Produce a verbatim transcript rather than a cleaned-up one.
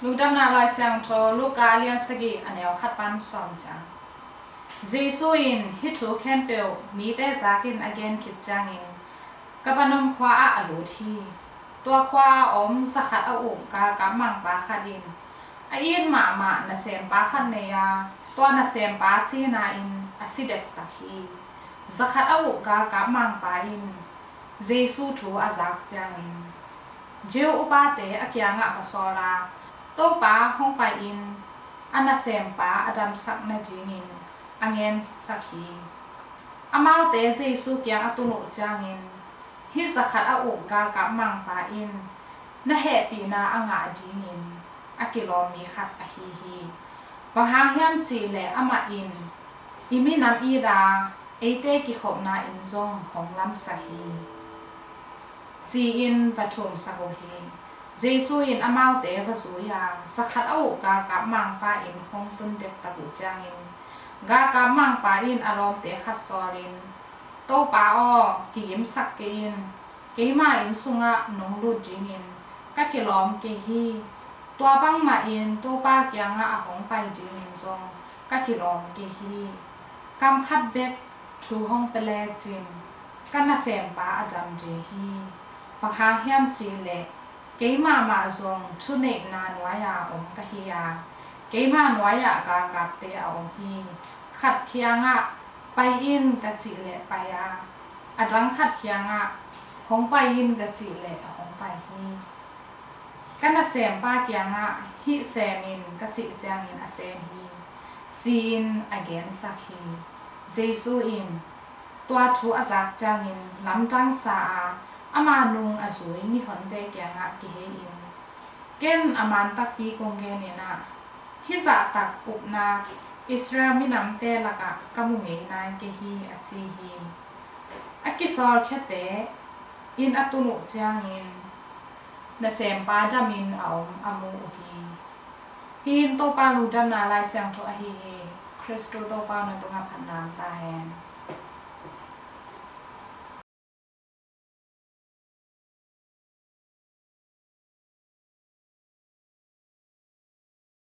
Lungdamna Lai Siangtho Luka a lian sagih, a neu khat pan sawm ciang. Jesu in hih thu khempeuh mite zakin a gen khit ciangin, Kapernaum khua ah a lut hi. Tua khua a om zakhat a uk galkap mangpa khat in a it mahmah nasempa khat nei a, tua nasempa cina in a si dektak hi. Zakhat a uk galkap mangpa in Jesu thu a zak ciangin, Jew upate a kiangah va sawl a, Topa hong pai-in a nasempa a damsak nadingin a ngensak hi. Amaute Jesu kiang a tun uh ciangin, hih zakhat a uk galkap mangpa in na hehpihna a ngah dingin a kilawm mi khat ahi hi. Bang hang hiam cihleh amah in i minam it a, eite kikhopna in zong hong lamsak hi, ci-in va thumsak uh hi. Jesu in amaute va zui a, zakhat a uk galkap mangpa in hong tun dektak uh ciangin, galkap mangpa in a lawmte khat sawlin, Topa aw, kigimsak kei in, keima inn sungah nong lut dingin ka kilawm kei hi. Tua bangmahin Topa kiangah a hong pai dingin zong ka kilawm kei hi. Kam khat bek thu hong pia lecin ka nasempa a dam ding hi. Bang hang hiam cihleh keimah mah zong thuneihna nuai-a om ka hi a, keima nuai-ah galkapte a om hi. Khat kiangah, Pai in, ka cih leh pai a, a dang khat kiangah, Hong pai in, ka cih leh hong pai hi. Ka nasempa kiangah, Hih sem in, ka cih ciangin a sem hi, ci-in a gensak hi. Jesu in tua thu a zak ciangin lamdang sa a, ama nung a zui mihonte kiangah kihei-in, Ken a man takpi kong genin ah, hih zahtak upna Israel minamte lakah ka mu ngei nai kei hi, a ci hi. A kisawlkhiate inn a tun uh ciangin nasempa damin a om a mu uh hi. Hih in Topa lungdamna Lai Siangtho ahi hi. Khristu Topa na tungah phatna om ta hen.